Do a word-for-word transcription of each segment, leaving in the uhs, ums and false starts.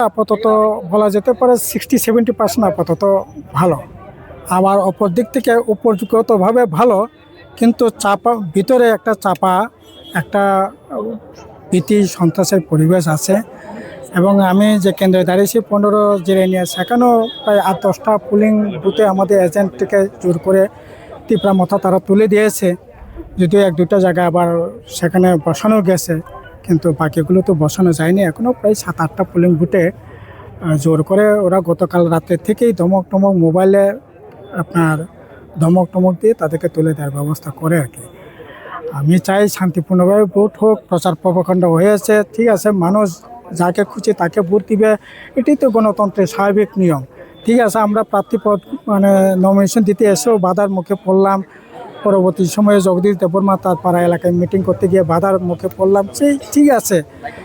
আপাতত বলা যেতে পারে সিক্সটি সেভেন্টি পার্সেন্ট আপাতত ভালো। আবার অপর দিক থেকে উপযুক্তভাবে ভালো, কিন্তু চাপা, ভিতরে একটা চাপা একটা ভীতি সন্ত্রাসের পরিবেশ আছে। এবং আমি যে কেন্দ্রে দাঁড়িয়েছি পনেরো জিরানিয়া, সেখানেও প্রায় আট দশটা পোলিং বুথে আমাদের এজেন্টকে জোর করে তিপ্রা মথা তারা তুলে দিয়েছে। যদিও এক দুইটা জায়গা আবার সেখানে বসানো গেছে, কিন্তু বাকিগুলো তো বসানো যায়নি। এখনও প্রায় সাত আটটা পোলিং বুথে আহ, জোর করে ওরা গতকাল রাতে থেকেই ধমক টমক, মোবাইলে আপনার ধমক টমক দিয়ে তাদেরকে তুলে দেওয়ার ব্যবস্থা করে আর কি। আমি চাই শান্তিপূর্ণভাবে ভোট হোক। প্রচার প্রপাগান্ডা হয়েছে, ঠিক আছে, মানুষ যাকে খুশি তাকে ভোট দিবে, এটাই তো গণতন্ত্রের স্বাভাবিক নিয়ম। ঠিক আছে, আমরা প্রার্থী পদ, মানে, নমিনেশন দিতে এসেও বাধার মুখে পড়লাম। পরবর্তী সময়ে জগদীশ দেববর্মা তার পাড়া এলাকায় মিটিং করতে গিয়ে বাধার মুখে পড়লাম, সেই ঠিক আছে,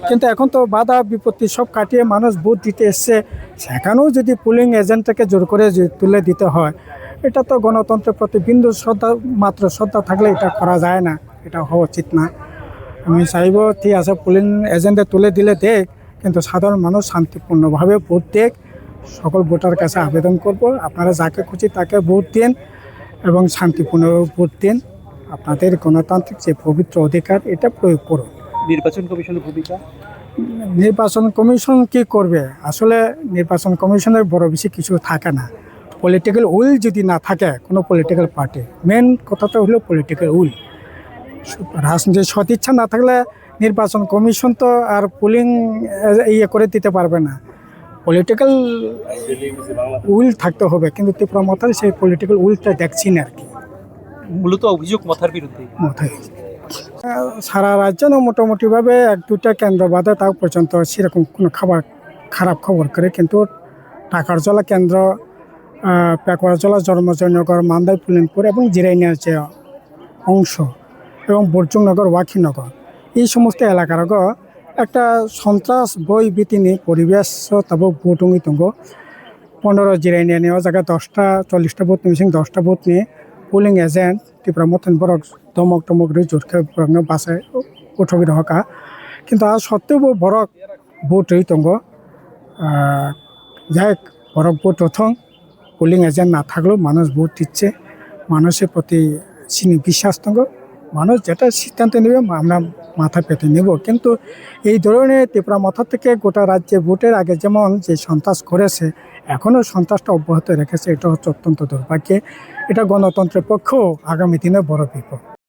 কিন্তু এখন তো বাধা বিপত্তি সব কাটিয়ে মানুষ ভোট দিতে এসছে। সেখানেও যদি পোলিং এজেন্টটাকে জোর করে যদি তুলে দিতে হয়, এটা তো গণতন্ত্রের প্রতি বিন্দু শ্রদ্ধা, মাত্র শ্রদ্ধা থাকলে এটা করা যায় না, এটা হওয়া উচিত না। আমি চাইবো, ঠিক আছে, পোলিং এজেন্টে তুলে দিলে দেখ, কিন্তু সাধারণ মানুষ শান্তিপূর্ণভাবে ভোট দেখ। সকল ভোটার কাছে আবেদন করব, আপনারা যাকে খুশি তাকে ভোট দিন এবং শান্তিপূর্ণভাবে ভোট দিন। আপনাদের গণতান্ত্রিক যে পবিত্র অধিকার, এটা প্রয়োগ করুন। নির্বাচন কমিশনের ভূমিকা? নির্বাচন কমিশন কি করবে? আসলে নির্বাচন কমিশনের বড় বেশি কিছু থাকে না। পলিটিক্যাল উইল যদি না থাকে কোনো পলিটিক্যাল পার্টি, মেন কথাটা হলো পলিটিক্যাল উইল। রাজনীতির সদিচ্ছা না থাকলে নির্বাচন কমিশন তো আর পোলিং, এ, ইয়ে করে দিতে পারবে না। পলিটিক্যাল উইল থাকতে হবে, কিন্তু তিপ্রা মথার সেই পলিটিক্যাল উইলটা দেখছি না আর কি। মূলত অভিযোগ মথার বিরুদ্ধে। মথায়। আহ, সারা রাজ্যে না মোটামুটিভাবে এক দুইটা কেন্দ্র বাদে তাও পর্যন্ত সেরকম কোনো খাবার, খারাপ খবর করে, কিন্তু টাকারজলা কেন্দ্র, আহ, পেকুয়ারজলা, জন্মজয়নগর, মান্দাই, পুলিনপুর এবং জিরাইনিয়ার যে অংশ এবং বরচুংনগর, ওয়াখিনগর, এই সমস্ত এলাকার একটা সন্ত্রাস ভয় ভীতিনি পরিবেশ tabuk ভোট wngwi tongo। পনেরো জিরাইনিয়ানি o jaga দশটা, চল্লিশটা ভোট ni bising দশটা vote ni polling agent Tipra Mothani borok domok tomok rwi jor khe borokno bachai uthogwi rohorkha. Kintu a sottwebo borok vote rwi tongo. আহ, যাই হোক, বরং ভোট প্রথম, polling agent না থাকলেও মানুষ ভোট দিচ্ছে, মানুষের প্রতি চিনি বিশ্বাস tongo, মানুষ যেটা সিদ্ধান্ত নেবে মা-, আমরা মাথা পেতে নেব। কিন্তু এই ধরনের তিপ্রা মথা থেকে গোটা রাজ্যে ভোটের আগে যেমন যে সন্ত্রাস করেছে, এখনও সন্ত্রাসটা অব্যাহত রেখেছে, এটা হচ্ছে অত্যন্ত দুর্ভাগ্যের। এটা গণতন্ত্রের পক্ষেও আগামী দিনে বড় বিপদ।